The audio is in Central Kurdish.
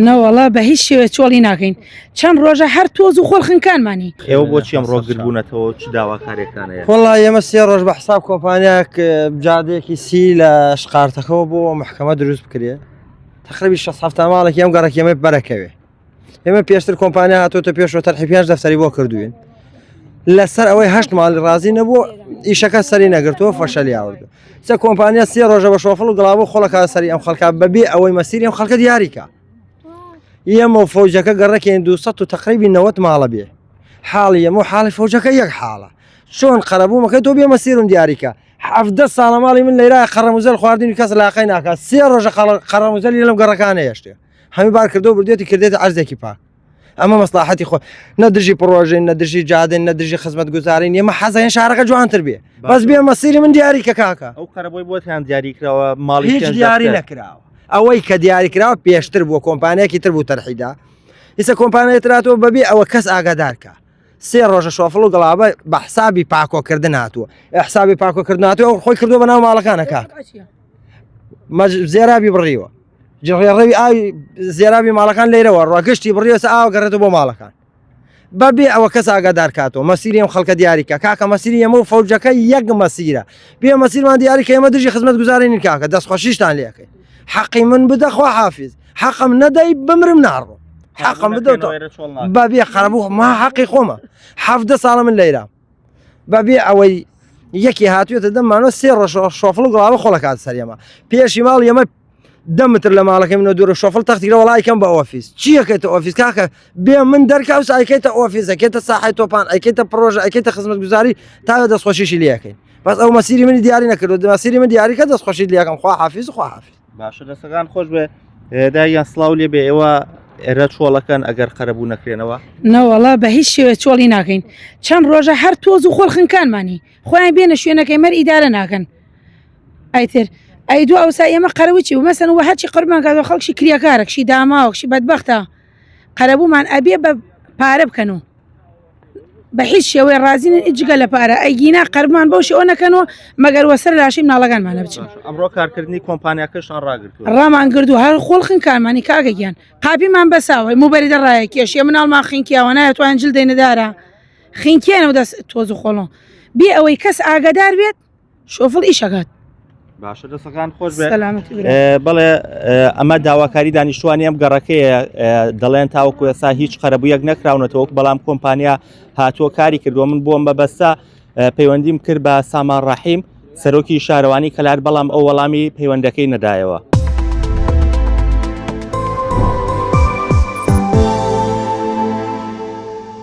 نەوەڵا بە هیچ شێوێ چۆڵی ناکەین چەند ڕۆژە هەر تۆز و خۆڵ خنکانمانی. ئێوە بۆچی ئەمڕۆ گردبوونەتەوە چ داواکاریەکتان هەیە؟ وەڵا ئێمە سێ ڕۆژ بە حساب کۆمپانیاک جادەیەکی سی لە شقارتەکەەوە بۆ محکەمە دروست بکرێ تقریبی 6 ماڵێکی ئەم گەڕەکی ئێمە بەرەکەوێ ئێمە پێشتر کۆمپانیا هاتۆتە پێشەوە تەرحی پێنج دەفتەری بۆ کردوین لەسەر ئەوەی هەشت ماڵی ڕازی نەبوو ئیشەکە سەری نەگرتووە فەشەلی آوردو سە کۆمپانیا سێ ڕۆژە بە شۆفڵ و گڵاو خۆڵەکە سەری ئەم خەڵکە بەبێ ئەوەی مەسیری ئەم خەڵکە دیاریکە ئێمە و فەوجەکە گەڕەکێن 200 و تقریبی 90 ماڵە بێ حاڵی ئێمە و حاڵی فەوجەکە یەک حاڵە چۆن قەرەبوومەکە تۆ بێ مەسیرم دیاریکە حەفدە ساڵە ماڵی من لەیرا قەرەموزەل خواردنی کەس لاقەی ناکات سێ ڕۆژە قەرەموزەلی لەم گەڕەکانە هێشتێ هەمی بار کردو بردێتی کردێتە عەرزێکی پاک ئەمە مەسلاحەتی خۆ نە دژی پڕۆژین نە دژی جادن نە دژی خزمەت گوزارین ئێمە حەزەین شارەکە جوانتر بێ بەس بێ مەسیری من دیاری کە کاکە ئەو قەرەبووی بۆتیان دیاری کراوە ماڵی هیچ دیاری نەکراوە ئەوەی کە دیاری کراوە پێشتر بووە کۆمپانیەکی تر بوو تەرحیدا ئیسە کۆمپانیای تراتەوە بەبێ ئەوە کەس ئاگادارکە سێ ڕۆژە شۆفڵ و گڵابە بە حسابی پاکۆکردن هاتووە حسابی پاکۆکردن هاتووە ئەو خۆی کردو بەناو ماڵەکانەکە زێرابی بڕیوە ڕێڕەوی ئاوی زێرابی ماڵەکان لێرەوە ڕۆگەشتی بڕیوەسە ئاو گەڕێتەوە بۆ ماڵەکان بەبێ ئەوە کەس ئاگادار کاتەوە مەسیری ئەم خەڵکە دیاریکە کاکە مەسیری ئەمە و فەوجەکە یەک مەسیرە بێ مەسیرمان دیاری کە ئێمە دژی خزمەت گوزارین کاکە دەستخۆشیشتان لێکەین حەقی من بدە خوا حافیز حەقم نەدەی بمرم ناڕۆ حەقم بدە بەبێ قەرەبوو ما حەقی خۆمە حەفدە ساڵە من لەیرا بەبێ ئەوەی یەکی هاتوێتە دەمانەوە سێ ڕۆژ شۆفڵ و گڵاوە خۆڵەکات سەریەمە پێشی ماڵ ئێمە دە متر لە ماڵەکەی منەوە دوورە شۆفڵ تەختیرە وەڵای کەم بە ئۆفیس چیەکەیتە ئۆفیس کاکە بێ من دەرکە و ئایکەیتە ئۆفیس ئەکەیتە ساحەی تۆپان ئەکەیتە پرۆژە ئەکەیتە خزمەتگوزاری تا دەستخۆشیشی لەکەین بەس ئەو مەسیری منی دیاری نەکردو مەسیری من دیاری کە دەستخۆشی لەکەم خوا حافیز خوا حافیز باشە دەستەکان خۆش بێ دایان سڵاو لێ بێ ئێوە ئێرە چۆڵەکەن ئەگەر قەرەبوو نەکرێنەوە نەوەڵا بە هیچ شێوێ چۆڵی ناکەین چەند ڕۆژە هەر تۆز و خۆڵ خنکانمانی خۆیان بێنە شوێنەکەی مەر ئیدارە ناکەن ئەیتر ئەی دو ئەوسا ئێمە قەرەوی چی و مەسەن وە هەرچی قەرمان کاتەوە خەڵکی کریاکارەکشی داماوەکشی بەدبەختە قەرەبوومان ئەبێ بە پارە بکەن و بە هیچ شێوەی ڕازی نین جگە لە پارە ئەگینا قەرمان بەو شێوە نەکەنەوە مەگەر وەسەر لاشەی مناڵەکانمانە بچن ئەمڕۆ کارکردنی کۆمپانیاکەشان ڕاگرتووە ڕامان گرد و هەر خۆڵ خنکانمانی کاکە گیان قاپیمان بەساوە موبەریدە ڕایە کێشێ مناڵمان خنکیاوە نایەتوان جل دەینەدارە خنکێنەوە دەست تۆز و خۆڵۆ بێ ئەوەی کەس ئاگادار بێت شۆفڵ ئیشەکات باشە دەسەکان خۆش بڵێ ئەمە داواکاری دانیشتوانی ئەم گەڕەکەیە دەڵێن تاوەکو ئێستا هیچ قەرەبوویەک نەکراونەتەوە بەڵام کۆمپانیا هاتووە کاری کردووە من بۆم بەبەستە پەیوەندیم کرد بە سامان ڕەحیم سەرۆکی شارەوانی کەلار بەڵام ئەو وەڵامی پەیوەندەکەی نەدایەوە.